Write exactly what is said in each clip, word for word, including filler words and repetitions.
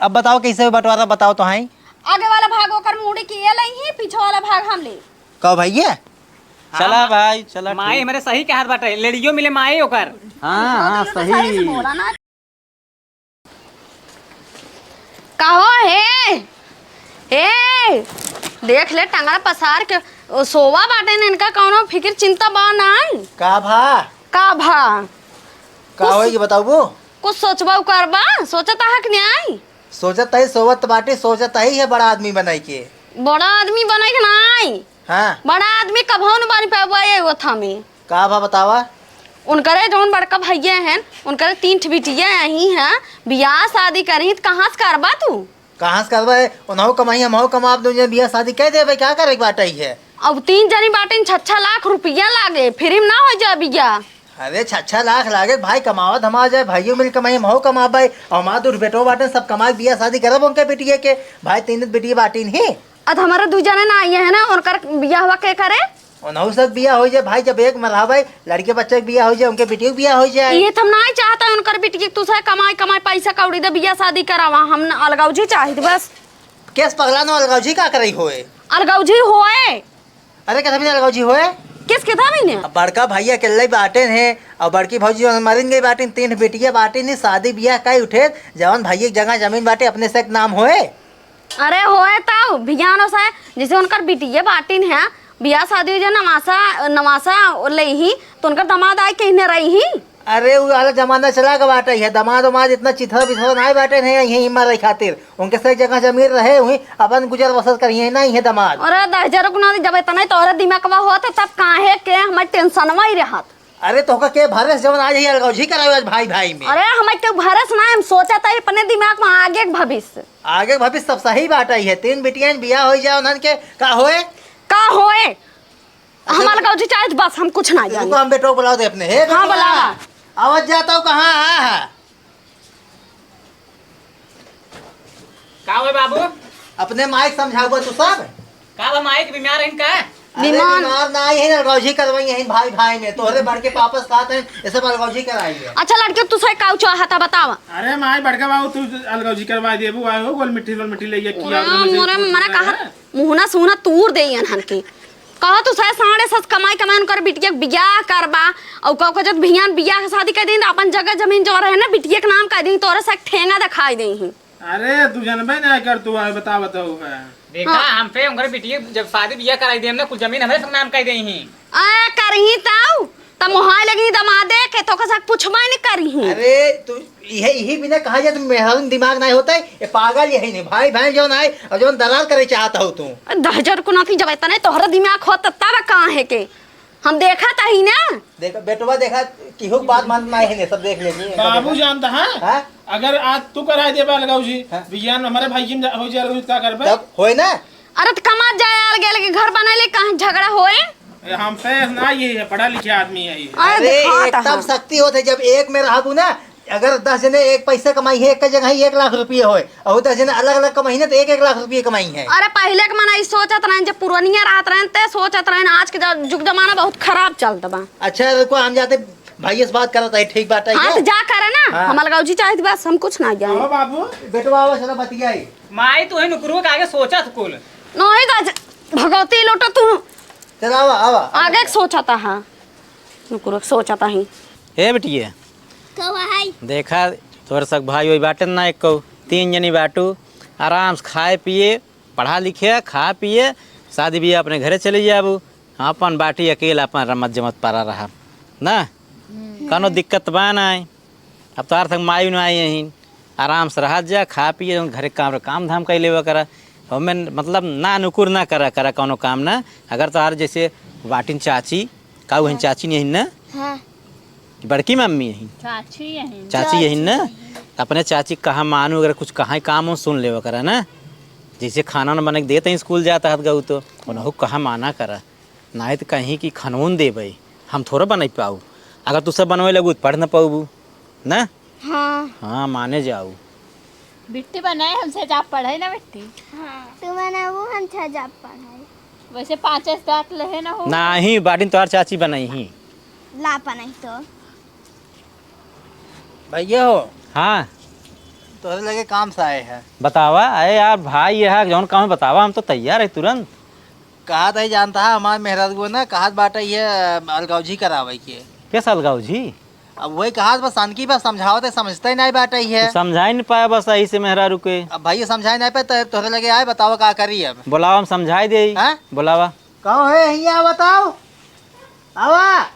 अब बताओ कैसे बंटवारा, बताओ तो हाई। आगे वाला भाग ओकर मुड़ी की ये लइही, पीछे वाला भाग हम ले। कहो भैया। चला हाँ, भाई, चला, माई ठीक। हमरे सही कहत बाटे, लेड़ियो मिले माई ओकर। हाँ, हाँ, तो सही। बोला ना। कहो हे, हे, देख ले टंगड़ा पसार के, ओ, सोवा बाटे न, इनका कौनो फिकिर चिंता बा नाई। का भा? का भा? का कुछ होई कि बताउबो? कुछ सोचबा करबा? सोचत हक न्याय? सोचत ही सोवत बाटे, सोचत ही है बड़ा आदमी बनाई के। बड़ा आदमी बनाई के नाई। हाँ। बड़ा आदमी कभो न बन पाबा ये ओथा में। का भा बतावा? उनकरे जौन बड़का भैया हैं, उनकरे तीन ठे बिटिया अही हैं, बियाह शादी करही त कहाँ से करबा तू? कहाँ से करबा है? उनहु कमाई, हमहु कमाब, दुनिया बियाह शादी कइ देबे, का करे के बाटे है? अब तीन जनी बाटे, छह छह लाख रुपया लागे, फिर ना हो जाए बियाह। अरे छह छह लाख लागे भाई, कमावा धमावा जाए, भाइयों मिल कमाई, हमहु कमाबे, और हमार दू ठे बेटो बाटे, सब कमाई बियाह शादी करब उनके बिटिया के, भाई तीन बिटिया बाटिन ही। अब हमारे दू जने ना आई है ना, उनकर बियाहवा के करे? उनहु सब बियाह हो जाए भाई, जब एक में रहबे, लड़के बच्चे के बियाह हो जाए, उनके बिटिया के बियाह हो जाए। ये तो हम ना चाहता है उनकर बिटिया के तू से कमाई कमाई पैसा कौड़ी दे बियाह शादी करावा, हम न अलगौजी चाहित बस। केस पगला न अलगौजी का करई होए? अलगौजी होए। अरे केथा बिना अलगौजी होए? किस केथा बिना? अब बड़का भैया अकेले बाटे हैं, और बड़की भौजी जौन मरिन गई बाटिन, तीन बिटिया बाटिन, शादी बियाह कई उठे, जवन भैया के जगह जमीन बाटे अपने से एक नाम होए। अरे होए तउ, भियानो से, जैसे उनकर बिटिया बाटिन है, बियाह शादी हो जाए, नवासा, नवासा लेही, तो उनकर दामाद आए के इन्हें रही ही। अरे, उ वाला जमाना चला गवा बाटे, ये दामाद उमाद इतना चिथरा बिथरा नाई बाटे, नहीं, यहीं मरे खातिर। उनके से जगह जमीन रहे, वहीं अपन गुजर बसर करिए ना, ये दामाद। अरे, दहजर को ना, जब इतना ही तोहरा दिमाग में होत, तब काहे के हमें टेंशन में ही रहत? अरे तोहका के भरेस जवन आज ही अलगौजी करावे आज भाई भाई में। अरे हमें के भरेस ना, हम सोचत ही अपने दिमाग में आगे के भविष्य। आगे के भविष्य सब सही बात ही है। तीन बिटियन बियाह होई जाए उन्हन के का होए? का होए? अच्छा, हम अलगौजी चाहे बस हम कुछ ना जाने। रुको हम बेटो को बुलाओ दे अपने। हे हाँ, बेटवा, बुलावा। आवत जाता हूँ कहाँ? हाँ, हाँ। का होए बाबू? अपने माई के समझाउबा तू सब। का बा माई के बीमार हइन का? अरे बीमार? बीमार ना आई है, अलगौजी करवाई है भाई भाई में। तोहरे बड़के पापस खात हैं, ऐसे अलगौजी कराई है। अच्छा लड़के तू से का चाहता बतावा। अरे माई बड़का बाबू तू अलगौजी करवा देबू, आए हो गोल मिट्टी गोल मिट्टी ले ये किया हाँ, मोरे मना कहा। मुहना सुहना तूर देई अनहन के। कहो तू सै साढ़े सस कमाई कमाई उनकर बिटिया के बियाह करबा, अउ कहो जब भियान बियाह के शादी कर देई त अपन जगह जमीन जो रहे ना बिटिया के नाम कर देई, तोरे से ठेंगा दिखाई देई ही। अरे तू जनबे ना कर तू आए बता बताओ है। देखा हाँ। हम पे उनकर बिटिया जब शादी बियाह कराई देम ना कुल जमीन हमरे सब नाम कर देई ही। आ करही तऊ। त मोहाय लगी दमादे के, तोका साथ पूछबे नहीं करी ही। अरे, तू इहे, इही बिना कहा जाए, तू मेहरारू दिमाग नहीं होता है, ये पागल यही नहीं, भाई, भाई जौन आए और जौन दलाल करे चाहता हो तू। दहजर को नाती जब इतना तोहरा दिमाग होता तब कहाँ है के? हम देखा त ही ना। देखा, बेटवा देखा, केहू के बात मानत नहीं है, सब देख लेनी है। बाबू जानता है? हाँ? अगर आज तू कराई देबा अलगाऊ जी, हाँ। बियान हमारे भाई जी में हो जाए अलगाऊ जी, का करबे? तब होए ना? अरे त कमा जाए, अलगे अलगे घर बनाए ले, कहाँ झगड़ा होए? ए, हम पे ना, ये है, पढ़ा लिखे आदमी है ये। अरे अरे, दिखाता एकदम है। शक्ति होत है, जब एक में रहबू ना, अगर दस जने एक पैसा कमाई है, एक का जगह ही एक लाख रुपये होए, और दस जने अलग अलग कमाई ना, तो एक एक लाख रुपये कमाई है। अरे पहिले के मना ई सोचत रहन, जब पुरनिया रहत रहन, ते सोचत रहन, आज के ज-, जुग जमाना बहुत खराब चलत बा। अच्छा, रुको, हम जाते भाई से बात करत है, ठीक बात है हाँ, क्या? तो जा करे ना, हाँ। हम अलगाऊ जी चाहित बस, हम कुछ ना जाने। हाँ बाबू। बेटवा, आवा, चला बतियाई। माई, तू ही नुकरू के आगे सोचत कुल। नहीं, तो आज भगवती लोटो तू। चला, आवा, आवा। आगे के सोचता है। नुकुर सोचता ही। ए बिटिया। कहो भाई। देखा, तोहर सग भाई वही बाटे ना एको, तीन जनी बाटू, आराम से खाए पिए, पढ़ा लिखे, खा पिए, शादी बियाह अपने घरे चले जाबू। अपन बाटी अकेला अपन रमत जमत परा रहा ना, हम्म। कौनो दिक्कत बा ना। अब तोहार संग माई न आई यहीं, आराम से रहत जा, खा पिए, जौन घरे काम, काम धाम कइ लेवा करा। हमें मतलब ना नुकुर ना करा, करा कौनो काम ना। अगर तोहार जैसे बाटिन चाची, का उहन हाँ। चाची नहीं ना? हाँ। बड़की मम्मी यहीं। चाची यहीं। चाची यहीं ना? चाची यहीं। अपने चाची कहा मानू, अगर कुछ कहा काम हो सुन लेवा करा ना। जैसे खाना न बने के देत हैं स्कूल जाता हत गऊ तो, उनहु कहा माना करा। नाहीं त कहीं कि खनौन देबै, हम थोड़ा बनइ पाऊ। अगर तू सब बनवइ लगू त पढ़ न पउबू, न? हाँ। हाँ, माने जाऊ। बिट्टी बनाए हमसे जाप पढ़ाई ना बिट्टी। हाँ। तू बनाबू हमसे जाप पढ़ाई। वैसे पाँचे से दाँत लेहे ना हो। नाहीं, बाटिन तोहार चाची बनइहीं। ला पनई तो। भैया हो। हाँ। त तोहरे लगे काम से आए हैं। बतावा, अरे यार भाई, यह जौन काम है बतावा, हम तो तैयार है तुरंत। कहा तो ही जानता है, हमार मेहरारू ना कहत बाटे ये अलगौजी करावे के। कैसा अलगौजी? अब वही कहा बस अनकी बस समझावत है, समझते ही नहीं बाटे ये। तू समझाई नहीं पाया बस यही से मेहरारू के। अब भाई समझाई नहीं पाए तो तोहरे लगे आए, बतावा का करी अब। बोलावा, हम समझाई दे। हैं? बोलावा। कहो है हिया बताओ। आवा।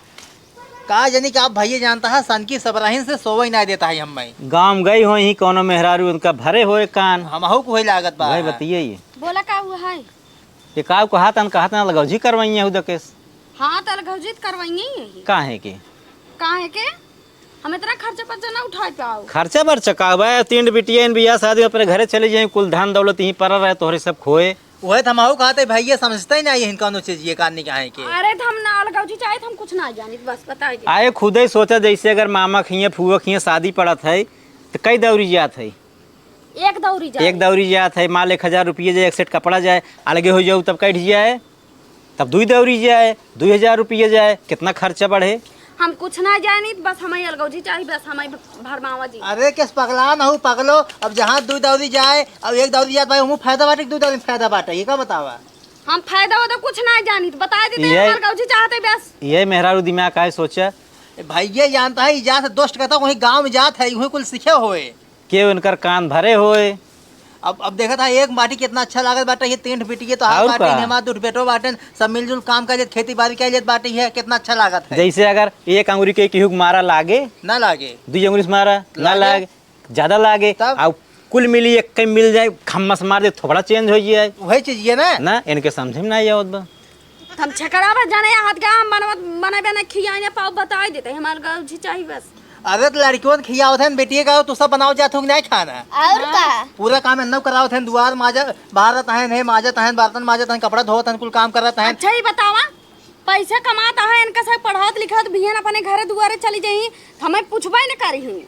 का जानी कि आप भैया जानता है, सनकी सबराहिन से सोवई ना देता है हम्मे। गाँव गई हो ही कौनो मेहरारू उनका भरे होए कान। हमहू को होई लागत बा। भाई बतिये ये। बोला का हुआ है? ये का कहा तन, कहा तन अलगौजी करवाई है उदकेस। हाँ, तो अलगौजी तो करवाई ही है। काहे के? काहे के? हम इतना खर्चा पर्चा ना उठाई पाओ। खर्चा बर्चा का बा? तीन बिटिया इन बियाह शादी में अपने घरे चली जाई, कुल धन दौलत यहीं पड़ा रहे, तोहरे सब खोए। वही तो हमहू कहते भैया समझते ही नहीं है इनका कौनो चीज ये कान नहीं कहे के। अरे तो हम ना अलगौजी चाहे तो हम कुछ ना जानित, बस बताई दे। आए खुदे सोचा जैसे अगर मामा खिए फुआ खिए शादी पड़त है तो कई दौरी जात है? एक दौरी जाए। एक दौरी जात है, माल एक हजार रुपये जाए, एक सेट कपड़ा जाए, अलगे हो जाऊ तब कैठ जाए, तब दुई दौरी जाए, दुई हजार रुपये जाए, कितना खर्चा बढ़े। हम कुछ ना जानित, बस हमें अलगौजी चाही, बस हमें भ-, भरमावा जी। अरे किस पगला ना हो पगलो, अब जहाँ दुई दौरी जाए, अब एक दौरी जात भाई, हमू फायदा बाटे कि दुई दौरी में फायदा बाटे, ये का बतावा? हम फायदा वायदा कुछ ना जानित, बता देते ये हैं, अलगौजी चाहते बस। ये मेहरारू दिमाग का है सोचा। ए भाई ये जानता है, ई जा से दोस्त कहता वहीं गाँव में जात है, वहीं कुल सीखे होए। के उनकर कान भरे होए। अब, अब देखत है एक बाटी कितना अच्छा लागत बाटे, ये तीन बिटिये तो हाथ और बाटे, का? हमार दुठ बेटो बाटे, सब मिलजुल काम कर लेत, खेती बाड़ी कर लेत बाटे, ये कितना अच्छा लागत है। जैसे अगर एक अंगुरी के केहू के मारा लागे, ना लागे। दुई अंगुरी से मारा, ना लागे। लागे, ज्यादा लागे, तब? आ कुल मिली एक कहीं मिल जाए, खम्मस मार दे, थोड़ा चेंज हो जाए। वही चीज ये ना? ना, इनके समझ में ना आवत बा। हम छेकड़ा बा जाने हाथ का हम बनवत, बने बने खियाने पाव बताई देते, हमार गौजी चाही बस। अरे तो लड़कियों ने खियावत है, बेटिए का तो सब बनाओ जात हो कि नहीं खाना? और का? पूरा काम एन्नो करावत है, दुआर माजत, बहारत है, माजत है, बर्तन माजत है, कपड़ा धोवत है, कुल काम करत है। अच्छा ही बतावा, पैसा कमात है, इनका सब पढ़ावत लिखावत बिहान अपने घरे दुआरे चली जाई, हमें पूछबे न करी हूँ।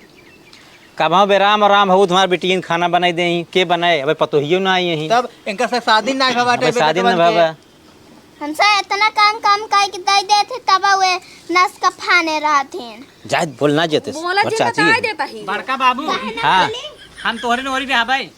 कबहूँ बेराम आराम हो, तुम्हार बिटियन खाना बनाई देही, के बनाए? अबे पतोहियो ना आई यही। तब इनका से शादी ना भवा बाटे, अबे बेटा शादी ना बनवा के। भवा। हमसे इतना काम, काम काहे के दे देत है, तब वे नस का फाने रहत हैं। जाए बोल ना जेते, बोला और जी चाची बताए है। देता ही। बड़का बाबू, काहे ना हाँ। बोली? हम तोहरे नोरी रहबै।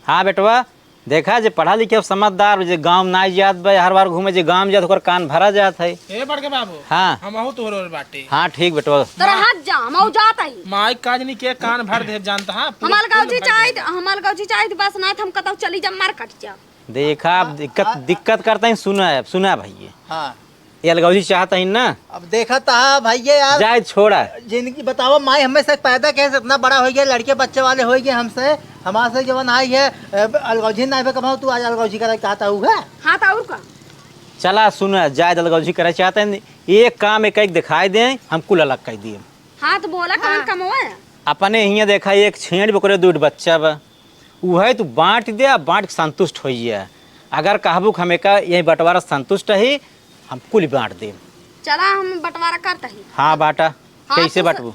हाँ बेटवा, देखा जे पढ़ा लिखे समझदार, जे गाँव ना जात बा, हर बार घूमे, जे गाँव जात, ओकर कान भरा जात है। ए बड़का बाबू, हाँ। हमहू तोहरे ओर बाटे। हाँ ठीक बेटवा। तोरा हाथ जा, हम जात ही। माई काजनी के कान भर दे जानता, हाँ, पूरा हमार गौजी फूल भर चाही, देगा। हमार गौजी चाही, बस ना हम कतौ चली जा, मार कट जा। देखा, अब दिक्कत, दिक्कत करता ही, सुना है, सुना है भैया। हाँ। ये अलगौजी चाहता ही ना। अब देखा ता भैया यार। जाए छोड़ा। जिनकी बतावा माई हमें से पैदा कैसे इतना बड़ा हो गया, लड़के बच्चे वाले हो गए हमसे, हमारे से जवन आई है, ए, अलगौजी ना आवे कमाओ, तू आज अलगौजी करे कहता हूँ है। हाँ, तो और का? चला सुना, जाए अलगौजी करे चाहते हैं, एक काम एक, एक दिखाई दें, हम कुल अलग कर दिए। हाँ, तो बोला कौन हाँ। कमवा है? अपने हियाँ देखा, एक छेड़ बकरे, दू बच्चा बा। उहे तू बाँट दे, आ बाँट के संतुष्ट होइ जा। अगर कहबू कि हम एका यही बँटवारा संतुष्ट ही, हम कुल बाँट देब। चला, हम बँटवारा करत ही। हाँ, बाँटा। हाँ, कैसे तू स-, बाँटबू?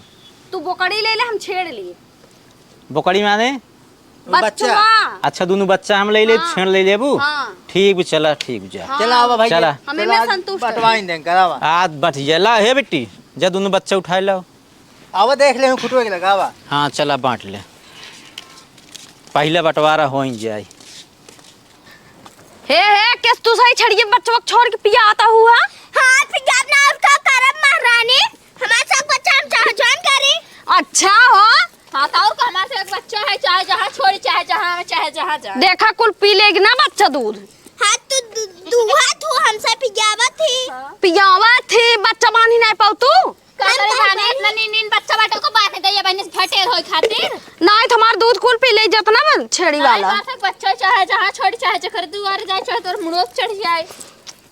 तू बोकड़ी ले ले, हम छेड़ लिए। बोकड़ी माने? बच्चा। बच्चा। अच्छा, दुनू बच्चा हम ले लेब, हाँ। छेड़ ले लेबू? हाँ। ठीक बा, चला, ठीक बा, जा। हाँ। चला, आवा भाई, चला। हमें चला, में आज संतुष्ट है। बँटवाइन दें, करावा। आज बँट जा, ला, हे बेटी, जा दुनू बच्चा उठाए लाओ। आवा देख ले, हम खुटवे के लगावा। हाँ, चला बाँट ले। पहिले बँटवारा होइ जाई। हे, हे, किस तू सही छड़िए बच्चों को छोड़ के पिया आता हुआ? हाँ, पिया ना और का करब महारानी? हमारे साथ बच्चा हम चाहे जौन करी। अच्छा हो। हाँ, तो और का हमारे साथ बच्चा है, चाहे जहाँ छोड़ी, चाहे जहाँ, चाहे जहाँ जा। देखा कुल पी लेगी ना बच्चा दूध। हाँ, तू दु-, दुहा तू हमसे पियावत ही। हाँ। पियावत ही, बच्चा बांधी नहीं पाऊ तू? का करे हम बाने, बाने। इतना नीन नीन बच्चा बाटे को बांधे दइया बहनी से भटेर होए खातिर। नाहीं तो हमार दूध कुल पी ले जतना बा छेड़ी वाला। नाहीं, बच्चा चाहे जहाँ छोड़ी, चाहे जेकर दुआरे जाए, चाहे तोर मुड़ो पे चढ़ जाए।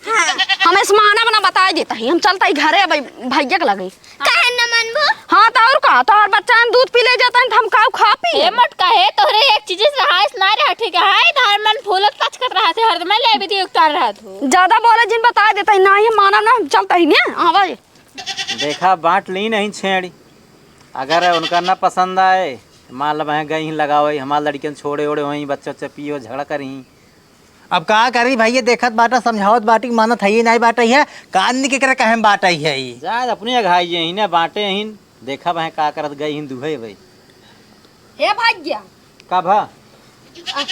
हाँ। हमें से माना बना बताए देता ही, हम चलता ही घरे अब भैया के लगे। काहे न मनबू? हाँ तो और का, तोहर बच्चा दूध पी ले जाता है तो हम काऊ खा पी? ए मोटका है, तोहरे एक चीज से हाइस ना रहा, ठीक है? हाय, धार मन फूलत कचकत रहा थे, हरदम ले भी उतार रहा तू। ज्यादा बोले जिन बताए देता ही, नाहीं माना ना, हम चलता ही ना, आवा। देखा, बाँट ली नहीं छेड़ी। अगर उनका ना पसंद आए, मान ला वहीं गई ही लगावे, हमार लड़कियन छोड़े ओड़े वहीं बच्चा उच्चा पियो, झगड़ा करी। अब का करी भैया, देखत बाटा, समझावत बाटी, मानत है ही नहीं बाटे है, कान निके करे कहे बाटे है ही। जा, अपनी अघाई जे ही ना बाटे ही, देखा वहीं का करत गई ही दुहे भाई। हे भाग्या, का भा? आ,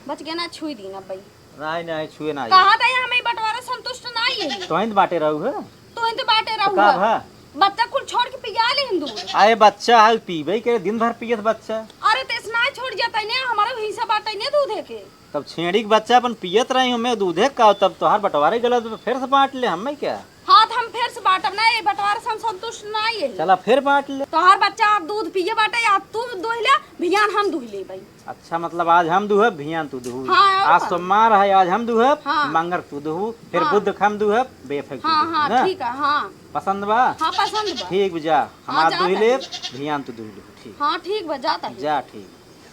बच गया ना, छुई दी ना भाई। नहीं, नहीं, छुए ना। कहा था, हमें बंटवारा संतुष्ट नहीं है। तो हिंद बाटे रहू है। तो हिंद बाटे तो रहू का है। भा? बच्चा कुल छोड़ के पिया ले हिंदू। अरे बच्चा है, पीबे के दिन भर पियत बच्चा। अरे, तेस ना छोड़ जाता है ना, हमारा हिस्सा बाटे ना दूध है के। तब छेड़ी के बच्चा अपन पियत रही हूँ मैं दूधे का, तब तोहार बंटवारे गलत बा, फिर से बांट ले, हमें क्या? हाँ, तो हम फिर से बांटब ना, ये बंटवारे से हम संतुष्ट ना ये। चला फिर बांट ले। तोहार बच्चा आप दूध पिए बाटे, या तू दूह ले, भियान हम दूह ले भाई। अच्छा, मतलब आज हम दूहब, भियान तू दूहू। हाँ, और आज का? सोमवार है, आज हम दूहब, हाँ। मंगर तू दूहू, फिर हाँ। बुध के हम दूहब, बेफे तू हाँ, दूहू, हाँ, ना? ठीक है, हाँ। पसंद बा? हाँ, पसंद बा। ठीक बा, जा, हाँ, हमार जा दूह ले, तनी। भियान तू दूह ले, ठीक। हाँ, ठीक बा, जा तनी। जा, ठीक।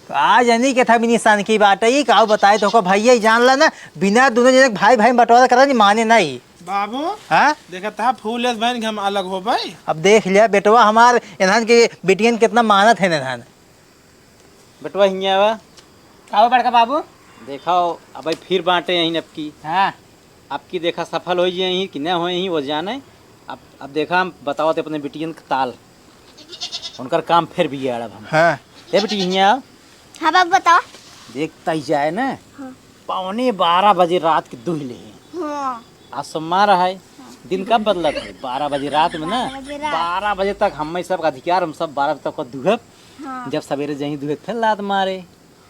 तो आज यानी के था बिनी सन की बात है, ई का बताए तो को भैया ही जान ला ना, बिना दोनों जने के भाई भाई में बंटवारा करा नहीं माने नहीं। बाबू, हाँ? देखा था फूल एस बहन के हम अलग हो भाई। अब देख लिया बेटवा हमार इन्हन के बिटियन कितना मानत है इन्हन। बेटवा हियाँ आवा। का हो बड़का बाबू? देखा हो, अब फिर बांटे यहीं अब की। हाँ। अब की देखा सफल होइ जाए यहीं कि न होइ यहीं वो जाने। अब, अब देखा हम बतावत अपने बिटियन के ताल। उनकर काम फिर बिगाड़ब हम। हाँ। ए बेटी, हियाँ आओ। हाँ बाबू, बताओ। देखता ही जाए ना, हाँ। पौने बारह बजे रात के दुहि ले। हाँ। आज सोमवार है, हाँ। दिन कब बदलत है? बारह बजे रात में ना, बारह बजे रात। बारह बजे तक हमें सब अधिकार, हम सब बारह बजे तक को दुहब। हाँ। जब सवेरे जाई दुहे फिर लात मारे।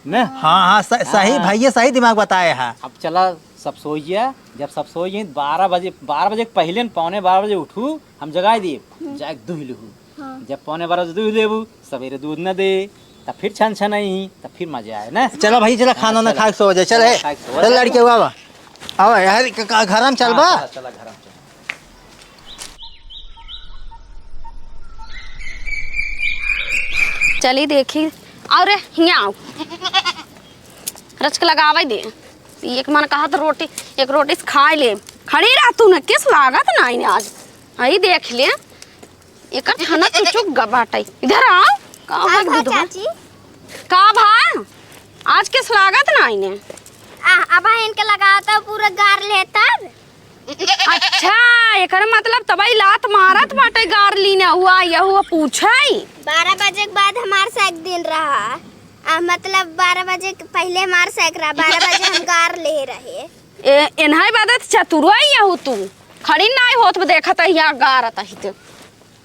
ना? हाँ, हाँ, स-, सही, हाँ। भैया सही दिमाग बताए हैं। अब चला, सब सोइया, जब सब सोइया, बारह बजे, बारह बजे के पहिले न, पौने बारह बजे उठू, हम जगाई दिए, हम्म। जाए के दुहि लेहू। हाँ। जब पौने बारह बजे दुहि लेबू, सवेरे दूध न दे, तब फिर छन छन आई, तब फिर मजा आए ना। चला भाई, चला, हाँ, खाना ना चला। खा के सो जाए, चल, चला, ए, खा के सो चल, जाए। लड़के, आवा, आवा, यार, क-, क-, घर में चल हाँ, बा। चला, चला, घर में चल। चली देखी, अउर हियाँ आओ, रच के लगावे दे। एक मन कहत रोटी, एक रोटी से खाए ले। खड़ी रह तू न, किस लागत ना इन्हें आज। आई देख ले, एकर थाना चुचुक ग बाटे। इधर आओ, का का हो भा बुधवा? चाची? का भा? आज किस लागत ना इन्हें? आ, अब इनके लगाता पूरा गार लेता। अच्छा, एकर मतलब तबई लात मारत बाटे गार लीने हुआ, यहू पूछई। बारह बजे के बाद हमार साइक दिन रहा। आ, मतलब बारह बजे के पहिले हमार साइक रहा, बारह बजे हम गार ले रहे। ए, एन्हाई बादत चतुरई यहू तू। खड़ी नाई होत बा देखत हिया गारत हित।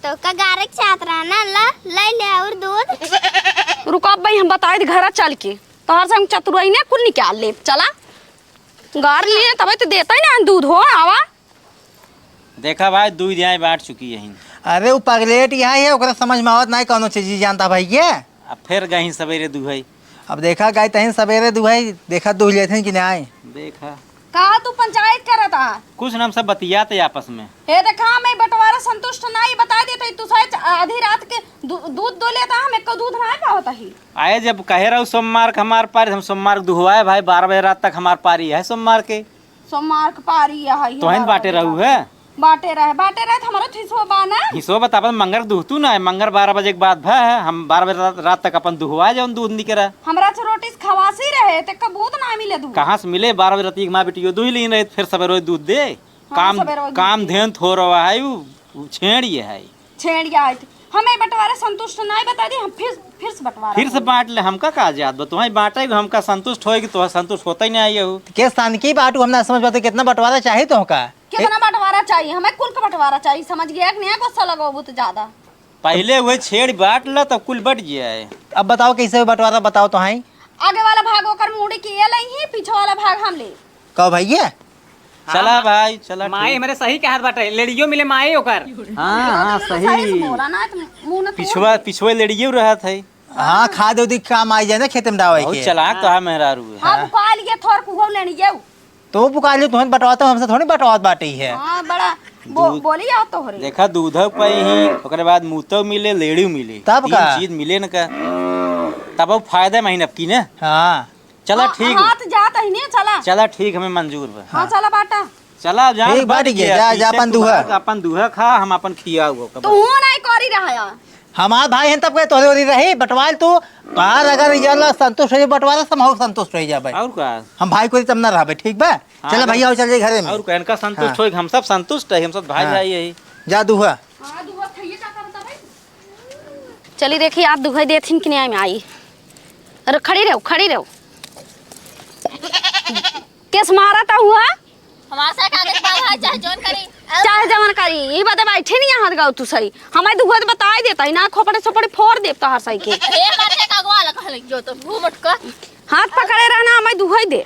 तो का गारे के चाहत रहा ना, ला, ले ले और दूध। रुको अब भाई, हम बताई दी घरा चल के। तोहर संग चतुरई ने कुल निकाल ले। चला। गार लिए तबे तो देता ही ना दूध हो, आवा। देखा भाई, दूध यहाँ बांट चुकी यहीं। अरे, वो पगलेट यहाँ है, ओकरा समझ में आवत नाई कौनो चीज जानता भाई के। अब फिर गहीं सवेरे दुहई। अब देखा, गाय तहिन सवेरे दुहई, देखा दूह लेथिन कि नाई। देखा। का तू पंचायत करत आ? कुछ ना, हम सब बतियात है आपस में। हे देखा, मैं बंटवारा संतुष्ट नाई, बता देत ही, तू शायद आधी रात के दू-, दूध दो लेता, हम एको दूध नाई पावत ही। आए जब कहे रहू सोमवार के हमार पारी, हम सोमवार के दुहवाए भाई, बारह बजे रात तक हमार पारी है सोमवार के। सोमवार के पारी है, तोहिन बाटे रहू है। बाटे रहे, बाटे रहे, त हमरो त हिस्सो बा ना। हिस्सो बा, त अपन मंगर दुहतू ना है, मंगर बारह बजे के बाद भा है, हम बारह बजे रात, रात तक अपन दुहवा जौन दूध निकरा। हमरा से रोटी से खवासी रहे, ते कबूत ना मिले दूध। कहाँ से मिले? बारह बजे रात एक माँ बेटियो दुहि लीन रहे, फिर सवेरे दूध दे। हाँ, काम, सवेरे दूध काम दे। धेन थोरवा है, उ, उ छेड़िए है। छेड़िया है। हमें बंटवारा संतुष्ट नाई बता दी, हम फिर, फिर से बंटवारा फिर से करें। बांट ले, हमका का जात बा? तोहई बांटे, हमका संतुष्ट होए कि तोहर संतुष्ट होता ही नहीं है। के सन की बाटू, हम ना समझ पाते, कितना बंटवारा चाही तोहका? कितना बंटवारा चाहिए? हमें कुल का बंटवारा चाहिए, समझ गया कि नहीं? गुस्सा लगाओ बहुत ज्यादा। पहिले वही छेड़ बांट ला, तब कुल बट जाए। अब बताओ कैसे बंटवारा, बताओ तो हाई। आगे वाला भाग ओकर मुड़ी के ये लई ही, पीछे वाला भाग हम ले। कहो भैया। चला हाँ, भाई, चला, माई ठीक। हमरे सही कहत बाटे, लेड़ियो मिले माई ओकर। हाँ, हाँ, तो सही से सही। बोला ना, तो मुंह न तोड़ पिछुआ, दे। पिछुए लेड़ियो रहत है। हाँ, खाद उदी काम आई जाए ना खेत में डावे बहुत के। चलाक तो है मेहरारू है। हाँ, हाँ। बुका लिए थोर कुहो लेनी जाऊ। तो वो बुका लिए तुहन बटवाते हो, हमसे थोड़ी बटवात बाटे ही है। हाँ, बड़ा बो-, दूध बोली आओ तोहरे। देखा, दूधो पाई ही, ओकरे बाद मूतो मिले, लेड़ियो मिले। तब तीन का? चीज मिले न का। तब वो फायदा में ही नपकी ना। हाँ। चला, हाँ, ठीक हाँ, बा। तो जात ही नहीं, चला। चला, ठीक, हमें मंजूर बा। हाँ, हाँ। चला बाटा। चला, जान ठीक बा, बच ठीक है, गया, जा, जा, पीछे अपन तू दुहा। भाग, अपन दुहा खा, हम अपन खिया हुआ का तू बस। हूँ नहीं करी रहा यार। हमार भाई हैं तब के तोहरे ओरी रही, बंटवाल तू, तोहार अगर ये ला संतुष्ट हो जाए बंटवारा से, हम और संतुष्ट हो जाबे। और का? हम भाई को तब ना रहबे, ठीक बा? हाँ, चला अगर भैया, आओ, चल जाए घरे में। और का, इनका संतुष्ट हाँ। होए, हम सब संतुष्ट है, हम सब भाई हाँ। भाई यही। जा दुहा। हाँ, दुहा खाइए, का करता भाई? चली देखी, आप दुहा देथिन कि नहीं आई में आई। अरे खड़ी रहो, खड़ी रहो। केस मारा ता हुआ? हमार से का केस मारा है, चाहे जौन करी। चाहे जवन करी, ई बता बैठे नहीं यहाँ गाओ तू सही। हमारे दुआ तो बताई देता ही ना, खोपड़े सोपड़े फोड़ देब तोहार सही के। हे मार के कगवा लगा ले, जो तो घूमट का। हाथ पकड़े रहना, हमारे दुआ ही दे।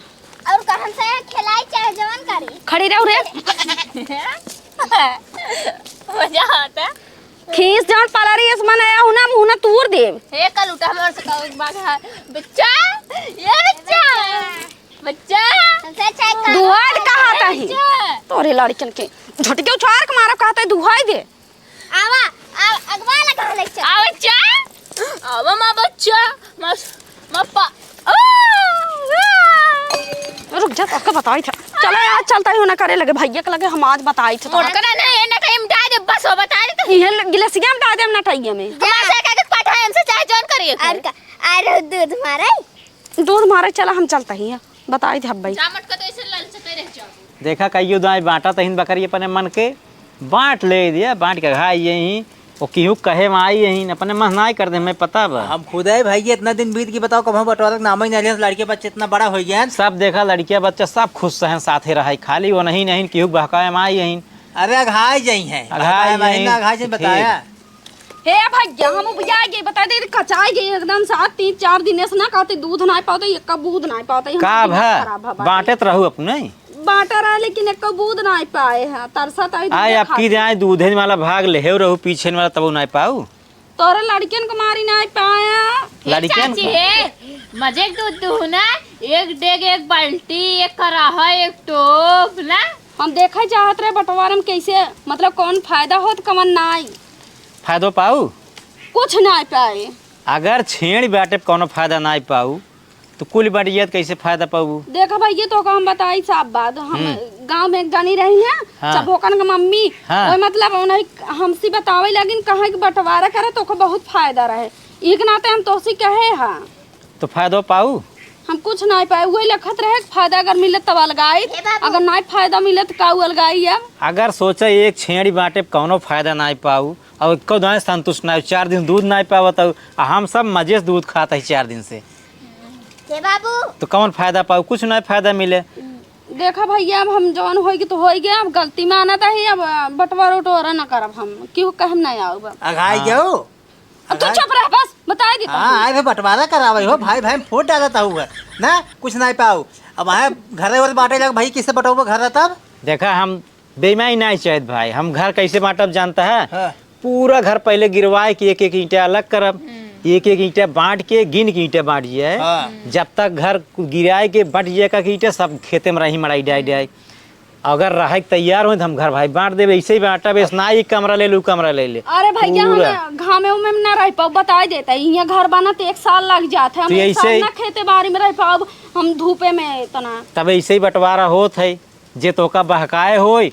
और कहन से खिलाई चाहे जवन करी। खड़ी रहो रे। मजा आता। खीस जौन पलरी एस मन आया हूँ ना, मुँह ना तूर देब। हे कलूटा, हमर से कहू एक बात है। बच्चा, ये बच्चा, बच्चा। हमसे अच्छा एक काम दुहाई दे कहा ताही। बच्चा। तोरे लड़कन के झटके उछार के मारा कहता है दुहाई दे। आवा, आ, अगवा लगा ले चल। आ बच्चा, आवा माँ बच्चा, माँ, माँ पा, आ, आ। रुक जा, तोहका बताई था। चला आज चलता ही ना करे लगे भैया के लगे, हम आज बताई था। मोटकना नहीं, ये ना कहीं हम डाल दे, बस वो बता दे तो। ये ल-, गिलसिया में डाल दे, हम नटैया में। जा। हमारे से कह के पठाए, हमसे चाहे जौन करिए। और का, अरे दूध मारे। दूध मारे चला, हम चलता ही है, बताई दे भाई। जा मटका तो ऐसे ललचते रह जाओ। देखा कहियो दाई बांटा तहिन बकरी अपने मन के, बांट ले दिया, बांट के घाई यही। वो केहू कहे में आई यही, अपने मन नाई कर दे, हमें पता बा। हम खुद है भाई, इतना दिन बीत गई, बताओ कब हम बंटवारा के नाम ही नहीं लिया, लड़के बच्चे इतना बड़ा हो गया। सब देखा लड़किया बच्चा सब खुश हैं, साथे रहे, खाली वो नहीं नहीं केहू बहकाए में आई यही। अरे अघाई जाई हैं, अघाई बहकाए में आई यही, ना, अघाई जाई ठीक। बताया। हे भैया, हम उपजा गए, बता दे, कचाई गए एकदम साथ, तीन चार दिन से ना कहते दूध ना पाते, एक बूंद ना पाते, हम का दिमाग भा? खराब है बाटे। बांटत रहू अपने। बांटा रहा, लेकिन एक बूंद ना पाए हैं, तरसत आई आए दूध अब की खातिर। दे आए, दूधे वाला भाग लेहे रहू, पीछे वाला तब ना पाऊ। तोरे लड़कियन को मारी ना पाया। लड़कियन चाची को? हे, मजे के दूध दूह ना, एक डेग, एक बाल्टी, एक कराहा, एक टोप ना। हम देखे चाहत रहे बंटवारे में कैसे, मतलब कौन फायदा होत, कौन नाई। फायदो पाऊ? कुछ नाई पाए। अगर छेड़ी बाटे पे कौनो फायदा नाई पाऊ, तो कुल बांटिया तो कैसे फायदा पाऊ? देखा भैया, तोहका हम बताई साफ बात, हम हम्म। गाँव में एक जानी रही हैं, हाँ। चभोकन के मम्मी, हाँ। वो मतलब उन्हें हमसे बतावे लगिन, कहे कि बंटवारा करे तो ओकर बहुत फायदा रहे, ई के नाते हम तोहसे कहे हाँ। तो फायदो पाऊ? हम कुछ नाई पाए, वही लखत रहे, फायदा अगर मिलत तब अलगाइत, हे बाबू। अगर नाई फायदा मिलत का उ अलगाई अब? अगर सोचा एक छेड़ी बांटे पे कौनो फायदा नाई पाऊ, और एको दाएं संतुष्ट नाई, चार दिन दूध नाई पावत हऊ, आ हम सब मजे से दूध खात ही चार दिन से। हे बाबू। तो कौन फायदा पाऊ? कुछ नाई फायदा मिले। देखा भैया, अब हम जौन होई गए तो होई गए, अब गलती मानत ही, अब बंटवारा उटवारा ना करब हम, केहू कहे हम ना आउब। अघाई हाँ। गयो? अब तू अरे। चुप रह, बस बताई दी हाँ, तू। आए फिर बंटवारा करावे हो, भाई, भाई में फूट डालत हऊ है, ना, कुछ नाई पाऊ। अब आए घरे वाले बांटे लग, भाई, किससे बंटवाबो घर तब? देखा, हम बेईमानी नाई चाहत भाई, हम घर कैसे बांटब जानता है? हाँ। पूरा घर पहले गिरवाए के एक एक ईंटा अलग करब, हम्म। एक एक ईंटा बांट के, गिन के ईंटा बांट जाए। हाँ। जब तक घर गिराए के बंट जाए का ईंटा, सब खेते में रही मड़ाई डाई डाई। अगर रहे के तैयार होई, तो हम घर भाई बांट देबे, ऐसे ही बांटब, ऐसे ना, ई कमरा ले ले, ऊ कमरा ले ले। अरे भैया, पूरा। हम घामे उमे में ना रह पाउब, बताई देता, यहाँ घर बनत एक साल लग जात है, हम तो एक ऐसे साल ही ना खेते बाड़ी में रह पाउब, हम धूपे में इतना। तब ऐसे ही बंटवारा होत है, जे तोका बहकाए होई,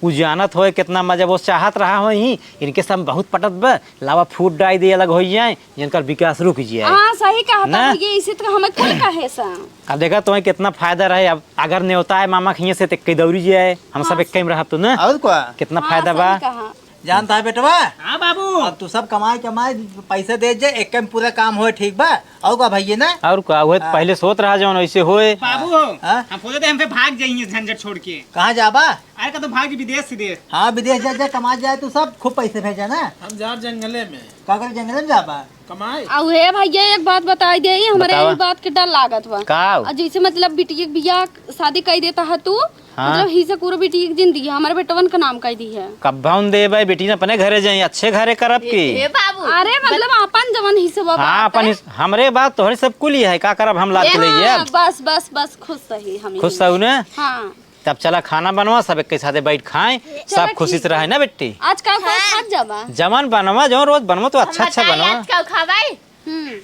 ऊ जानत होए कितना मजा वो चाहत रहा होई ही, इनके सब बहुत पटत बा, लावा फूट डाई दे अलग होई जाए, जिनकर विकास रुक जाए। हाँ, सही कहा ना? था, ये इसी तरह हमें कुल कहे सा। अब देखा तुम्हें कितना फायदा रहे, अब अगर नेवता है मामा खिए से तो एक दौरी जाए, हम सब हाँ, एक में रहब तो ना। और का? कितना हाँ, फायदा सही बा। कहा। जानता है बेटवा? हाँ बाबू। अब तू सब कमाए कमाए पैसा दे जे, एक में पूरा काम होए, ठीक बा? और का भैया ना? और का, वह हाँ। पहले सोत रहा जौन वैसे होए। बाबू हो, हाँ? हम सोचते हम पे भाग जाइए झंझट छोड़ के। कहाँ जाबा? अरे का तो भाग विदेश से दे। हाँ, विदेश जा, जा, कमा जाए तू सब, खूब पैसे भेजा ना। हम जा जंगले में। का करे जंगले में जाबा? कमाए। अउ हे भैया, एक बात बताई दे, हमरे बतावा। ई बात के डर लागत बा। का? और जैसे मतलब बिटिया के बियाह शादी कई देता है तू, हाँ। मतलब ही से पूरा बिटिया के जिंदगी हमारे बेटवन का नाम कई दी है। कब हम दे भाई, बेटी ने अपने घरे जाई, अच्छे घरे करब की। ए बाबू। अरे मतलब अपन जवन हिस्सा बा हाँ, बात अपन है। हिस-, हमरे बात तोहरे सब कुल ही है, का करब हम लाद के ले हाँ, जाब? बस, बस, बस, खुश रही हम खुश यही। रहू ने? हाँ। तब चला खाना बनवा, सब एक साथे बैठ खाएं, चला सब खुशी ठीक से रहे है। ना बेटी। आज का कोई हाँ। खात जाबा? जवन बनवा, जवन रोज बनवा तो अच्छा अच्छा बताई बनवा। आज का खाबाई? हम्म।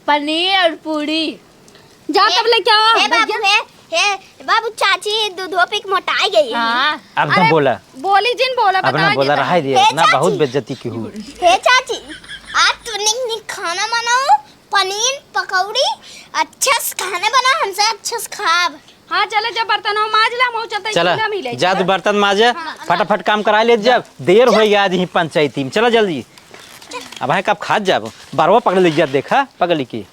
पनीर और पूरी। जा ए, तब लेके आवा, हे बाबू, भैया। हे, हे बाबू, चाची दूधो पी के मोटाई गई है। हाँ। अब अरे, तुम बोला। बोली जिन बोला, अब ना बताई बोला, देता रहाई है। दिया, हे ना बहुत चाची, बेइज्जती की हुई। हे चाची, आज तू निक निक खाना बनाओ, पनीर पकौड़ी, अच्छे से खाने बनाओ, हमसे अच्छे से खाब। हाँ, चले जब बर्तन हो माज ला, हम चलते चला, चूल्हा में ले जा तू जाए। बर्तन माजे, हाँ, फटाफट काम करा ले जब, देर हो गया आज ही पंचायती में। चला जल्दी। अब है कब खात जाबो, बरवा पकड़ ले जा, देखा पगली की।